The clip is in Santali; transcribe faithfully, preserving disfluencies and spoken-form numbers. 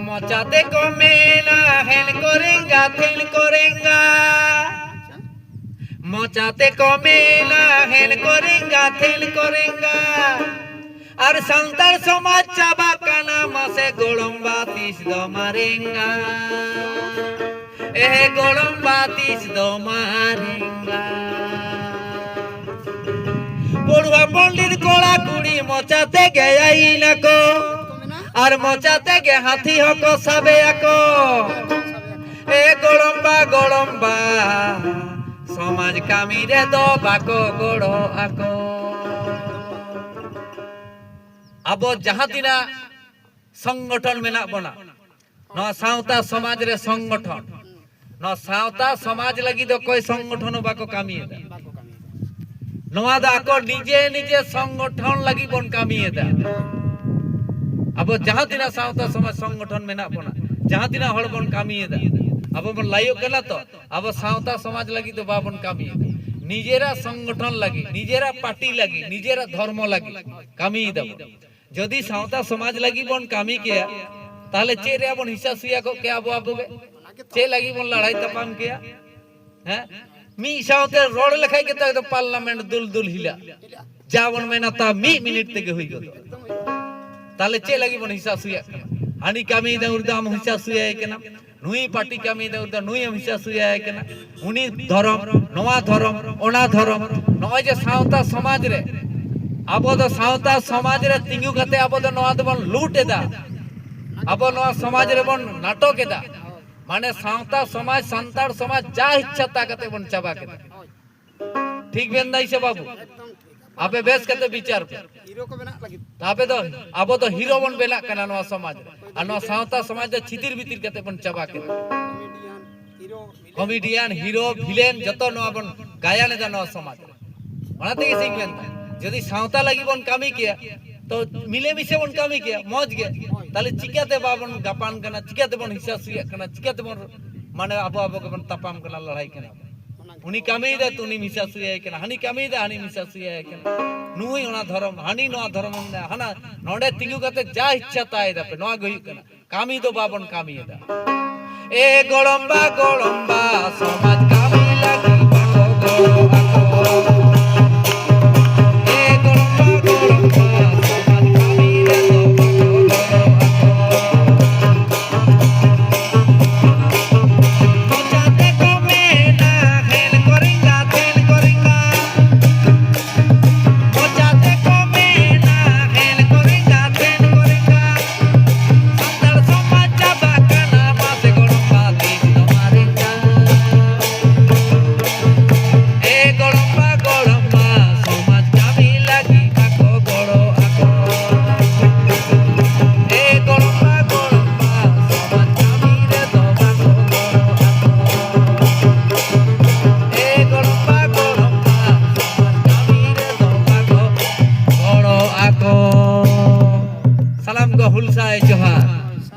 ᱢᱚᱪᱟ ᱛᱮᱠᱚ ᱢᱮᱱᱟ ᱦᱮᱱ ᱠᱚᱨᱮᱝᱜᱟ ᱛᱷᱮᱱ ᱠᱚᱨᱮᱝᱜᱟ, ᱢᱚᱪᱟ ᱛᱮᱠᱚ ᱢᱮᱱᱟ ᱦᱮᱱ ᱠᱚᱨᱮᱝᱜᱟ ᱛᱷᱮᱱ ᱠᱚᱨᱮᱝᱜᱟ, ᱟᱨ ᱥᱟᱱᱛᱟᱲ ᱥᱚᱢᱟᱡᱽ ᱪᱟᱵᱟᱜ ᱠᱟᱱᱟ ᱢᱟᱥᱮ ᱜᱚᱲᱚᱢ ᱵᱟ ᱛᱤᱥ ᱫᱚ ᱢᱟᱨᱮᱝᱜᱟ᱾ ᱮ ᱜᱚᱲᱚᱢ ᱵᱟ ᱛᱤᱥ ᱫᱚ ᱢᱟᱨᱮᱝᱜᱟ᱾ ᱯᱚᱲᱩᱣᱟ ᱯᱚᱱᱰᱤᱛ ᱠᱚᱲᱟ ᱠᱩᱲᱤ ᱢᱚᱪᱟ ᱛᱮᱜᱮ ᱟᱭᱤᱱ ᱟᱠᱚ, ᱟᱨ ᱢᱚᱪᱟ ᱛᱮᱜᱮ ᱦᱟᱹᱛᱤ ᱦᱚᱸᱠᱚ ᱥᱟᱵᱮ ᱟᱠᱚ᱾ ᱮ ᱜᱚᱲᱚᱢ ᱵᱟ, ᱜᱚᱲᱚᱢ ᱵᱟ, ᱥᱚᱢᱟᱡᱽ ᱠᱟᱹᱢᱤ ᱨᱮᱫᱚ ᱵᱟᱠᱚ ᱜᱚᱲᱚ ᱟᱠᱚ᱾ ᱟᱵᱚ ᱡᱟᱦᱟᱸ ᱛᱤᱱᱟᱹᱜ ᱥᱚᱝᱜᱚᱴᱷᱚᱱ ᱢᱮᱱᱟᱜ ᱵᱚᱱᱟ, ᱱᱚᱣᱟ ᱥᱟᱶᱛᱟ ᱥᱚᱢᱟᱡᱽ ᱨᱮ ᱥᱚᱝᱜᱚᱴᱷᱚᱱ, ᱱᱚᱣᱟ ᱥᱟᱶᱛᱟ ᱥᱚᱢᱟᱡᱽ ᱞᱟᱹᱜᱤᱫ ᱫᱚ ᱚᱠᱚᱭ ᱥᱚᱝᱜᱚᱴᱷᱚᱱ ᱦᱚᱸ ᱵᱟᱠᱚ ᱠᱟᱹᱢᱤᱭᱮᱫᱟ᱾ ᱱᱚᱣᱟ ᱫᱚ ᱟᱠᱚ ᱱᱤᱡᱮ ᱱᱤᱡᱮ ᱥᱚᱝᱜᱚᱴᱷᱚᱱ ᱞᱟᱹᱜᱤᱫ ᱵᱚᱱ ᱠᱟᱹᱢᱤᱭᱮᱫᱟ᱾ ᱟᱵᱚ ᱡᱟᱦᱟᱸ ᱛᱤᱱᱟᱹᱜ ᱥᱟᱶᱛᱟ ᱥᱚᱢᱟᱡᱽ ᱥᱚᱝᱜᱚᱴᱷᱚᱱ ᱢᱮᱱᱟᱜ ᱵᱚᱱᱟ, ᱡᱟᱦᱟᱸ ᱛᱤᱱᱟᱹᱜ ᱦᱚᱲ ᱵᱚᱱ ᱠᱟᱹᱢᱤᱭᱮᱫᱟ, ᱟᱵᱚ ᱵᱚᱱ ᱞᱟᱹᱭᱚᱜ ᱠᱟᱱᱟ ᱛᱚ, ᱟᱵᱚ ᱥᱟᱶᱛᱟ ᱥᱚᱢᱟᱡᱽ ᱞᱟᱹᱜᱤᱫ ᱫᱚ ᱵᱟᱵᱚᱱ ᱠᱟᱹᱢᱤᱭᱮᱫᱟ᱾ ᱱᱤᱡᱮᱨᱟᱜ ᱥᱚᱝᱜᱚᱴᱷᱚᱱ ᱞᱟᱹᱜᱤᱫ, ᱱᱤᱡᱮᱨᱟᱜ ᱯᱟᱨᱴᱤ ᱞᱟᱹᱜᱤᱫ, ᱱᱤᱡᱮᱨᱟᱜ ᱫᱷᱚᱨᱢᱚ ᱞᱟᱹᱜᱤᱫ ᱠᱟᱹᱢᱤᱭᱮᱫᱟ ᱵᱚᱱ᱾ ᱡᱩᱫᱤ ᱥᱟᱶᱛᱟ ᱥᱚᱢᱟᱡᱽ ᱞᱟᱹᱜᱤᱫ ᱵᱚᱱ ᱠᱟᱹᱢᱤ ᱠᱮᱭᱟ, ᱛᱟᱦᱚᱞᱮ ᱪᱮᱫ ᱨᱮᱭᱟᱜ ᱵᱚᱱ ᱦᱤᱥᱟ ᱥᱩᱭᱟ ᱠᱚᱜ ᱠᱮᱭᱟ ᱟᱵᱚ ᱟᱵᱚ ᱜᱮ? ᱪᱮᱫ ᱞᱟᱹᱜᱤᱫ ᱵᱚᱱ ᱞᱟᱲᱟᱭ ᱛᱟᱯᱟᱢ ᱠᱮᱭᱟ? ᱦᱮᱸ, ᱢᱤᱫ ᱥᱟᱶᱛᱮ ᱨᱚᱲ ᱞᱮᱠᱷᱟᱡ ᱜᱮᱛᱚ ᱮᱠᱫᱚᱢ ᱯᱟᱨᱞᱟᱢᱮᱱᱴ ᱫᱩᱞ ᱫᱩᱞ ᱦᱤᱞᱟᱹᱜ᱾ ᱡᱟ ᱵᱚᱱ ᱢᱮᱱᱟ ᱛᱟ ᱢᱤᱫ ᱢᱤᱱᱤᱴ ᱛᱮᱜᱮ ᱦᱩᱭ ᱜᱚᱫᱚᱜᱼᱟ᱾ ᱛᱟᱦᱚᱞᱮ ᱪᱮᱫ ᱞᱟᱹᱜᱤᱫ ᱵᱚᱱ ᱦᱤᱥᱟ ᱥᱩᱭᱟᱜ ᱠᱟᱱᱟ? ᱦᱟᱹᱱᱤ ᱠᱟᱹᱢᱤᱭᱮᱫᱟ ᱩᱱᱤ ᱫᱚ ᱟᱢ ᱦᱤᱥᱟ ᱥᱩᱭᱟᱭ ᱠᱟᱱᱟ, ᱱᱩᱭ ᱯᱟᱨᱴᱤ ᱠᱟᱹᱢᱤᱭᱮᱫᱟ ᱩᱱᱤ ᱫᱚ ᱱᱩᱭ ᱮᱢ ᱦᱤᱥᱟ ᱥᱩᱭᱟᱭ ᱠᱟᱱᱟ, ᱩᱱᱤ ᱫᱷᱚᱨᱚᱢ, ᱱᱚᱣᱟ ᱫᱷᱚᱨᱚᱢ, ᱚᱱᱟ ᱫᱷᱚᱨᱚᱢ᱾ ᱱᱚᱜᱼᱚᱭ ᱡᱮ ᱥᱟᱶᱛᱟ ᱥᱚᱢᱟᱡᱽ ᱨᱮ ᱟᱵᱚ ᱫᱚ ᱥᱟᱶᱛᱟ ᱥᱚᱢᱟᱡᱽ ᱨᱮ ᱛᱤᱸᱜᱩ ᱠᱟᱛᱮ ᱟᱵᱚ ᱫᱚ ᱱᱚᱣᱟ ᱫᱚᱵᱚᱱ ᱞᱩᱴ ᱮᱫᱟ, ᱟᱵᱚ ᱱᱚᱣᱟ ᱥᱚᱢᱟᱡᱽ ᱨᱮᱵᱚᱱ ᱱᱟᱴᱚᱠ ᱮᱫᱟ᱾ ᱢᱟᱱᱮ ᱥᱟᱶᱛᱟ ᱥᱚᱢᱟᱡᱽ, ᱥᱟᱱᱛᱟᱲ ᱥᱚᱢᱟᱡᱽ ᱡᱟ ᱤᱪᱪᱷᱟ ᱛᱟ ᱠᱟᱛᱮ ᱵᱚᱱ ᱪᱟᱵᱟ ᱠᱮᱫᱟ᱾ ᱴᱷᱤᱠ ᱵᱮᱱ ᱫᱟᱭ ᱥᱮ ᱵᱟᱵᱩ? ᱟᱯᱮ ᱵᱮᱥ ᱠᱟᱛᱮ ᱵᱤᱪᱟᱨ ᱯᱮ᱾ ᱦᱤᱨᱳ ᱠᱚ ᱵᱮᱱᱟᱜ ᱞᱟᱹᱜᱤᱫ᱾ ᱟᱯᱮ ᱫᱚ, ᱟᱵᱚ ᱫᱚ ᱦᱤᱨᱳ ᱵᱚᱱ ᱵᱮᱱᱟᱜ ᱠᱟᱱᱟ ᱱᱚᱣᱟ ᱥᱚᱢᱟᱡᱽ ᱨᱮ᱾ ᱟᱨ ᱱᱚᱣᱟ ᱥᱟᱶᱛᱟ ᱥᱚᱢᱟᱡᱽ ᱫᱚ ᱪᱷᱤᱛᱤᱨ ᱵᱤᱛᱤᱨ ᱠᱟᱛᱮ ᱵᱚᱱ ᱪᱟᱵᱟ ᱠᱮᱫᱟ᱾ ᱠᱚᱢᱮᱰᱤᱭᱟᱱ, ᱦᱤᱨᱳ, ᱵᱷᱤᱞᱮᱱ ᱡᱚᱛᱚ ᱱᱚᱣᱟ ᱵᱚᱱ ᱜᱟᱭᱟᱱ ᱮᱫᱟ ᱱᱚᱣᱟ ᱥᱚᱢᱟᱡᱽ ᱨᱮ᱾ ᱚᱱᱟ ᱛᱮᱜᱮ ᱥᱮᱧ ᱢᱮᱱᱫᱟ, ᱡᱩᱫᱤ ᱥᱟᱶᱛᱟ ᱞᱟᱹᱜᱤᱫ ᱵᱚᱱ ᱠᱟᱹᱢᱤ ᱠᱮᱭᱟ, ᱛᱚ ᱢᱤᱞᱮᱢᱤᱥᱮ ᱵᱚᱱ ᱠᱟᱹᱢᱤ ᱠᱮᱭᱟ, ᱢᱚᱡᱽ ᱜᱮ᱾ ᱛᱟᱦᱞᱮ ᱪᱤᱠᱟᱹᱛᱮ ᱵᱟᱵᱚᱱ ᱜᱟᱯᱟᱱ ᱠᱟᱱᱟ, ᱪᱤᱠᱟᱹᱛᱮᱵᱚᱱ ᱦᱤᱥᱟ ᱥᱩᱭᱟᱜ ᱠᱟᱱᱟ, ᱪᱤᱠᱟᱹᱛᱮᱵᱚᱱ ᱢᱟᱱᱮ ᱟᱵᱚ ᱟᱵᱚ ᱜᱮᱵᱚᱱ ᱛᱟᱯᱟᱢ ᱠᱟᱱᱟ, ᱞᱟᱲᱟᱭ ᱠᱟᱱᱟ? ᱩᱱᱤ ᱠᱟᱹᱢᱤᱭᱮᱫᱟ ᱛᱚ ᱩᱱᱤ ᱦᱤᱥᱟ ᱥᱩᱭᱟᱭ ᱠᱟᱱᱟ, ᱦᱟᱹᱱᱤ ᱠᱟᱹᱢᱤᱭᱮᱫᱟ ᱦᱟᱹᱱᱤ ᱦᱤᱥᱟ ᱥᱩᱭᱟᱭ ᱠᱟᱱᱟ, ᱱᱩᱭ ᱚᱱᱟ ᱫᱷᱚᱨᱚᱢ, ᱦᱟᱹᱱᱤ ᱱᱚᱣᱟ ᱫᱷᱚᱨᱚᱢ, ᱦᱟᱱᱟ ᱱᱚᱰᱮ ᱛᱤᱸᱜᱩ ᱠᱟᱛᱮ ᱡᱟ ᱤᱪᱪᱷᱟ ᱛᱟᱭ ᱫᱟᱯᱮ, ᱱᱚᱣᱟ ᱜᱮ ᱦᱩᱭᱩᱜ ᱠᱟᱱᱟ᱾ ᱠᱟᱹᱢᱤ ᱫᱚ ᱵᱟᱵᱚᱱ ᱠᱟᱹᱢᱤᱭᱮᱫᱟ᱾ ᱮ ᱜᱚᱲᱚᱢᱵᱟ, ᱜᱚᱲᱚᱢᱵᱟ, ᱥᱚᱢᱟᱡᱽ ᱠᱟᱹᱢᱤ